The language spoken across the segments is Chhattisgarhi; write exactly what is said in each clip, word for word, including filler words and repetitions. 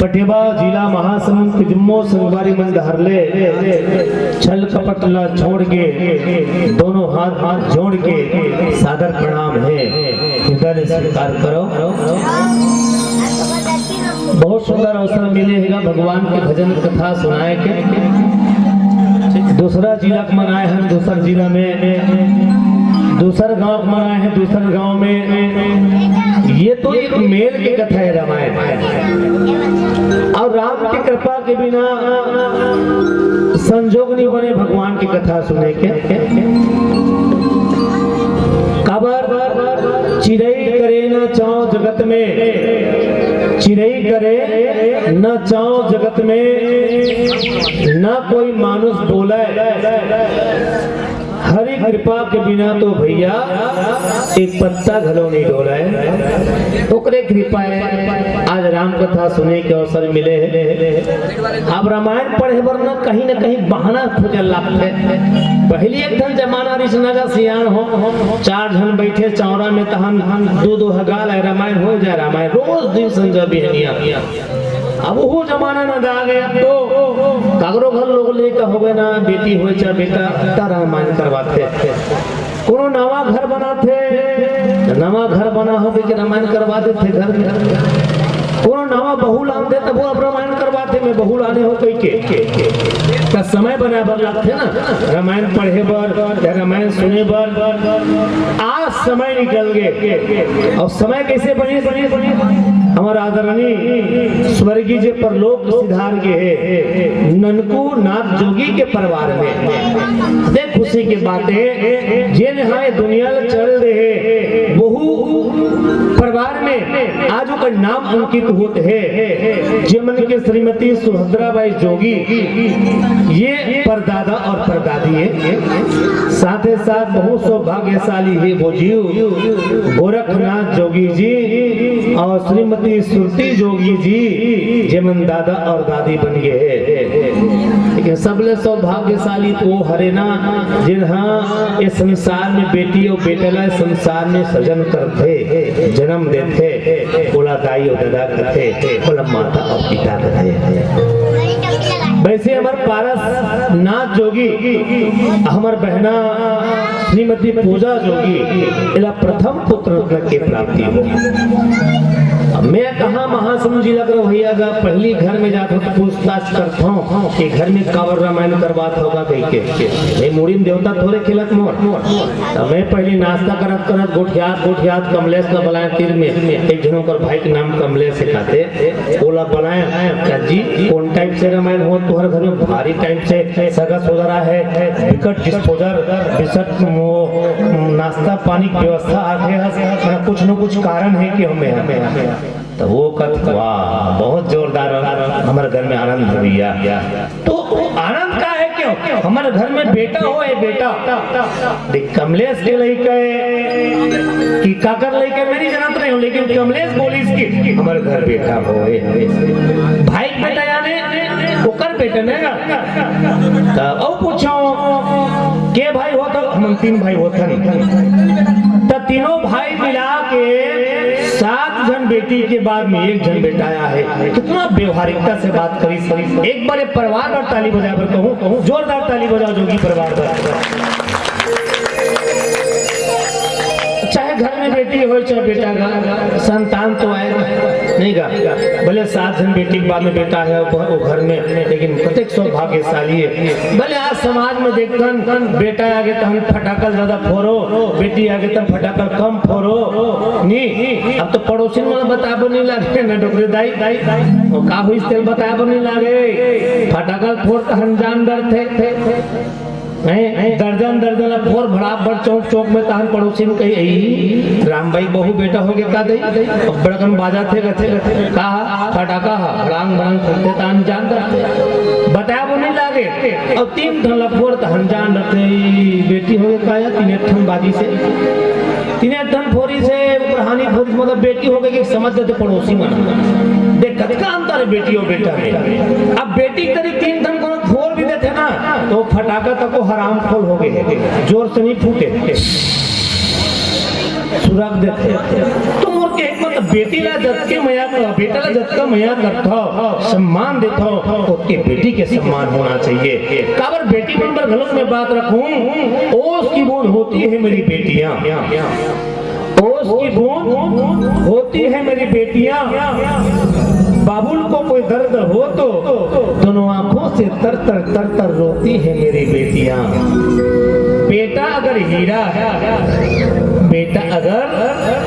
पटेवा, जिला महासमुंद के जम्मो संगवारी मन डहर ले छल कपट ला छोड़ के, दोनों हाथ हाथ जोड़ के सादर प्रणाम हे, हृदय ले स्वीकार करो। बहुत सुंदर अवसर मिले हेगा भगवान के भजन कथा सुनाए के। दूसरा जिला के मन आए हैं, दूसर जिला में, दूसर गांव के मन आए हैं, दूसर गांव में। ये तो एक मेल के कथा है रामायण। और राम की कृपा के बिना संजोग नहीं बने भगवान की कथा सुने के। काबर चिरई करे न चाव जगत में, चिरई करे न चाव जगत में, न कोई मानुष बोले। हरि कृपा के बिना तो भैया एक पत्ता घलो नहीं डोले। ओकरे कृपा है, आज राम कथा सुने के अवसर मिले हे। अब रामायण पढ़े बर न कहीं न कहीं बहाना खोजे लागथे। पहली एक ठन जमाना रिस न गा सियान हो, चार झन बैठे चौरा में तहन दू दू हगाल है, रामायण हो जाए, रामायण रोज दिन संझा बिहनिया। अब वो जमाना न गा गे, अब तो काकरो घर लोग लइका होगे ना, बेटी होए चाहे बेटा, त रामायण करवाथे। कोनो नवा घर बनाथे, नवा घर बना होगे के रामायण करवा देथे घर में। कोनो नवा बहू लानथे, तब वो अब रामायण करवाथे, मैं बहू लाने हो कहिके। त समय बनाए बर लागथे ना, रामायण पढ़े बर या रामायण सुने बर। आज समय निकल गे। और समय कैसे बने, बने, बने? हमारा आदरणीय स्वर्गीय जे परलोक सिधार गे हे, ननकू नाथ जोगी के परिवार में। देख खुशी की बात है, जेन हा ये दुनिया ल चल दे हे, वहू परिवार में आज ओकर नाम अंकित होत हे। जे मन के श्रीमती सुभद्रा बाई जोगी, ये परदादा और परदादी है। साथ ही साथ बहुत सौभाग्यशाली है वो जीव गोरखनाथ जोगी जी और श्रीमती श्रुति जोगी जी, जेमन दादा और दादी बन गए हैं। लेकिन सबले सौभाग्यशाली तो वो हरे ना, जिन हा इस संसार में बेटी और बेटा ला संसार में सजन करथे, जन्म देथे, ओला दाई और दादा कथे, ओला माता और पिता कथे। वैसे हमर पारस नाथ जोगी, हमर बहना श्रीमती पूजा जोगी, एला प्रथम पुत्र रत्न के प्राप्ति हो। अब मैं कहा महासमुंद जिला के रवैया गा, पहली घर में जात हो तो पूछताछ करत हो कि घर में काबर रामायण करवात होगा कहिके। ये मुड़ी में देवता थोड़े खेलत मोर। त मैं पहली नाश्ता करत करत गोठियात गोठियात कमलेश ला बलाए तीर में, एक झन ओकर भाई के नाम कमलेश हे काते, ओला बलाए, "का जी, कौन टाइप से रामायण हो तुहर घर में? भारी टाइप से सगा सोदरा है, बिकट डिस्पोजर, बिकट वो नाश्ता पानी की व्यवस्था आगे हस, कुछ न कुछ कारण है कि हमें, हमें।" त वो कथे, "वाह, बहुत जोरदार, हमारे घर में आनंद भैया।" तो आनंद का है, क्यों हमारे घर में बेटा हो, ए बेटा। देख, कमलेश के लइका है कि काकर लइका है, मैं नहीं जानत रहे हूँ, लेकिन कमलेश बोलिस कि हमारे घर बेटा हो, ए। भाई के बेटा यानी ओकर बेटा ने ना। त अउ पूछो, के भाई हो? तो हम तीन भाई होथन। त तीनों भाई मिला के सात झन बेटी के बाद में एक झन बेटा आया है। कितना व्यवहारिकता से बात करी। एक बार ये परिवार बर ताली बजाए बर कहूँ, कहूँ, जोरदार ताली बजाओ जोगी परिवार बर। चाहे घर में बेटी हो, चाहे बेटा गा, संतान तो आए नहीं गा। भले सात झन बेटी के बाद में बेटा है वो, वो घर में, लेकिन कतेक सौभाग्यशाली है। भले आज समाज में देखथन, बेटा आगे तहन फटाकल ज्यादा फोरो, बेटी आगे तहन फटाकल कम फोरो। नी, अब तो पड़ोसिन मन बताबो नहीं लागे ना, डोकरे दाई, दाई, दाई। वो का हुई तेल बताबो नहीं लागे। फटाकल फोर तहन जान डरथे। हैं? दर्जन दर्जन ला फोर भड़ाभड़ चौक चौक में तहन पड़ोसिन कही, "ए, राम भाई बहू बेटा हो गया का दई?" अब बड़कन बाजा थे, कथे, "का फटाका हा?" बड़ांग बड़ांग फूटथे तहन जान डरथे। बताबो नहीं लागे। अब तीन ठन ला फोर तहन जान डरथे, "ए, बेटी हो गया का या?" तीन एक ठन बाजी से। तीन एक ठन फोरी से, ऊपर हानि फोरी से, मतलब बेटी हो गई कि समझ देथे पड़ोसी मन। देख, कतका अंतर है बेटी और बेटा में। अब बेटी के तरी तीन ठन कोनो फोर भी देथे ना, तो फटाका तको हराम खोल हो गए, जोर से नहीं फूटे, सुरग देथे। तो मोर एक मत बेटी ला जतके मया, बेटा ला जतका मया करथव, सम्मान देथव, ओतके बेटी के सम्मान होना चाहिए। काबर बेटी मन बर घलोक मैं बात रखूं, ओस की बूंद होती है मेरी बेटियां, ओस की बूंद होती है मेरी बेटियां। बाबुल को कोई दर्द हो तो दोनों आंखों से तर तर तर तर रोती है मेरी बेटियां। बेटा अगर हीरा है, बेटा अगर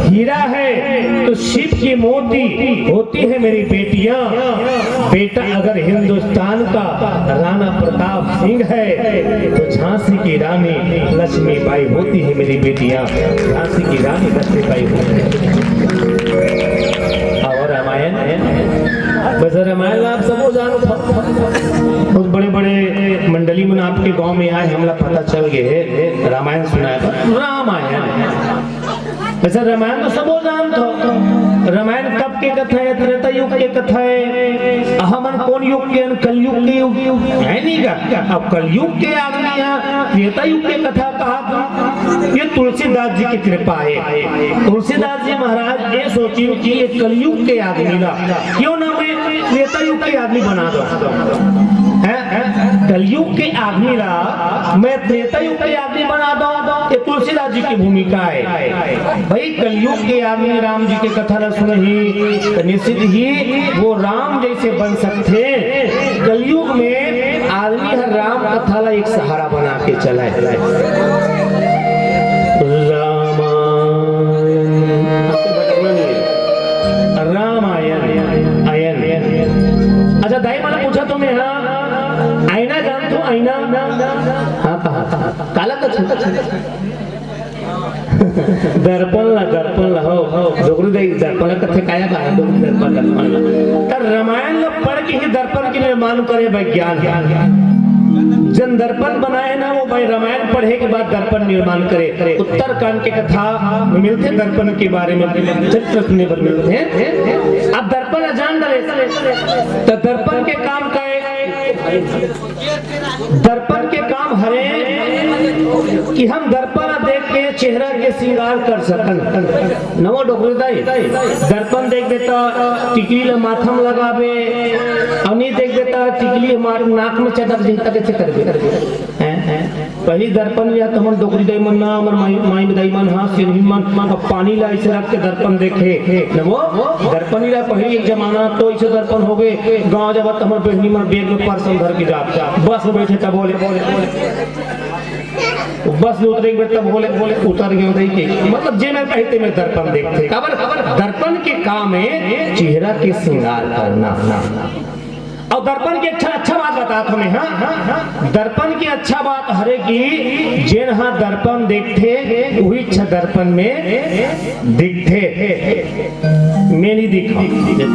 हीरा है तो शिव की मोती होती है मेरी बेटियां। बेटा अगर हिंदुस्तान का राणा प्रताप सिंह है तो झांसी की रानी लक्ष्मीबाई होती है मेरी बेटियां। झांसी की रानी लक्ष्मीबाई होती है। अउ रामायण, बस रामायण ला आप सबो जानथव। बहुत बड़े बड़े मंडली मन आपके गांव में आए, हमला पता चल गे हे रामायण सुनाए बर। रामायण, बस रामायण तो सबो जानथव। रामायण कब के कथा हे? त्रेता युग के कथा हे। हमन कोन युग के हन? कलयुग के युग, हे नहीं का? अब कलयुग के आदमी ह त्रेता युग के कथा कहा था। ये तुलसीदास जी की कृपा हे। तुलसीदास जी महाराज ये सोचिन कि ये कलयुग के आदमी ला क्यों ना मैं त्रेता युग के आदमी बना दंव। हैं? कलयुग के आदमी ला मैं त्रेता युग के आदमी बना दंव, ये तुलसीदास जी की भूमिका हे। भाई, कलयुग के आदमी राम जी के कथा ला सुनही, तो निश्चित ही वो राम जैसे बन सकथे। कलयुग में आदमी हर राम कथा ला एक सहारा बना के चले। रामायण, रामायण, अयन। अच्छा, दाई मन पूछा तो मैं, हाँ, आईना जानथो, आईना? हाँ, कहा, काला कछु? दर्पण ला, दर्पण ला, हो, डोकरी दाई, दर्पण ला कथे काया का, डोकरी दर्पण, दर्पण ला। त रामायण ला पढ़ के ही दर्पण के निर्माण करे वैज्ञान। जन दर्पण बनाए ना, वो भाई रामायण पढ़े के बाद दर्पण निर्माण करे। उत्तरकांड के कथा में मिलथे दर्पण के बारे में, चरित्र सुने बर मिलथे। अब दर्पण ला जान डरे, त दर्पण के काम का हे? दर्पण के काम हरे कि हम दर्पण ला देख के चेहरा के श्रृंगार कर सकन। नवा डोकरी दाई, दर्पण देखबे त टिकली ला माथा में लगाबे, अउ नहीं देखबे त टिकली मार नाक में चटक जाही, त कइसे करबे? हैं, हैं? पहिली दर्पण या तो हमर डोकरी दाई मन ना, हमर माई, माई दाई मन, हाँ, सिरही मन, अब पानी ला अइसे रख के दर्पण देखे। नवा दर्पण या पहिली एक जमाना तो अइसे दर्पण होगे, गाँव जाबे त हमर बहिनी मन बैग में पर्स धर के जात, बस में बैठे तब बोले, बोले, बोले। बस में उतरे के बेर तब बोले, बोले, उतर गए उतरे के। मतलब जे में कही ते में दर्पण देखथे। काबर? दर्पण के काम हे चेहरा के श्रृंगार करना। अउ दर्पण के अच्छा, अच्छा बात बतात हंव मैं, हाँ? दर्पण के अच्छा बात हरे कि जेन हा दर्पण देखथे, उहीच दर्पण में दिखथे। मैं नहीं दिखंव,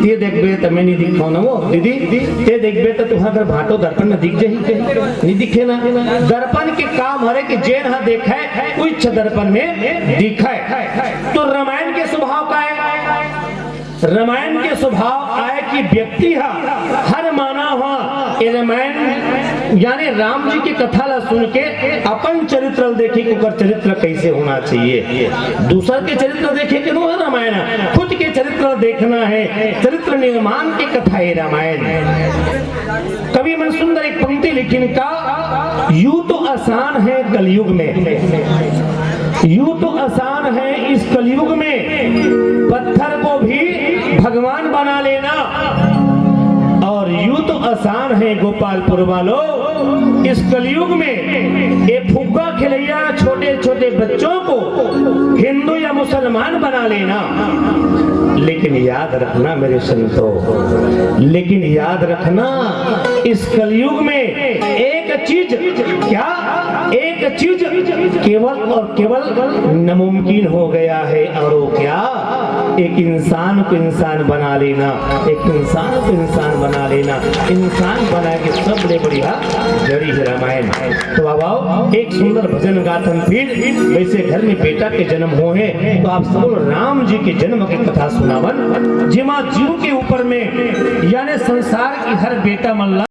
ते देखबे त मैं नहीं दिखंव ना वो, दीदी, ते देखबे त तुंहर घर भांटो दर्पण में दिख जाही, नहीं दिखे ना। दर्पण के काम हरे कि जेन हा देखे, उहीच दर्पण में दिखे। तो रामायण के स्वभाव का हे? रामायण के स्वभाव आय कि व्यक्ति हा, हर मानव हा, ये रामायण यानी राम जी की कथा ला सुन के अपन चरित्र ला देखे कि ओकर चरित्र कैसे होना चाहिए। दूसर के चरित्र देखे के नो हे रामायण, खुद के चरित्र ला देखना हे। चरित्र निर्माण के कथा हे रामायण। कवि मन सुंदर एक पंक्ति लिखिन का, यूं तो आसान है कलयुग में, यूं तो आसान है इस कलयुग में पत्थर को भी भगवान बना लेना, और यूं तो आसान है गोपालपुर वालों इस कलयुग में ये फुग्गा खिलैया छोटे छोटे बच्चों को हिंदू या मुसलमान बना लेना। लेकिन याद रखना मेरे संतों, लेकिन याद रखना, इस कलयुग में एक चीज, क्या, एक चीज केवल और केवल नामुमकिन हो गया है, और वो क्या? एक इंसान को इंसान बना लेना, एक इंसान को इंसान बना लेना। इंसान बनाए के सबले बढ़िया जड़ी हे रामायण। तो अब आओ, एक सुंदर भजन गाथन फिर। वैसे घर में बेटा के जन्म होहे, तो आप सब राम जी के जन्म के कथा सुनावन, जेमा जीव के ऊपर में, यानी संसार की हर बेटा मन ला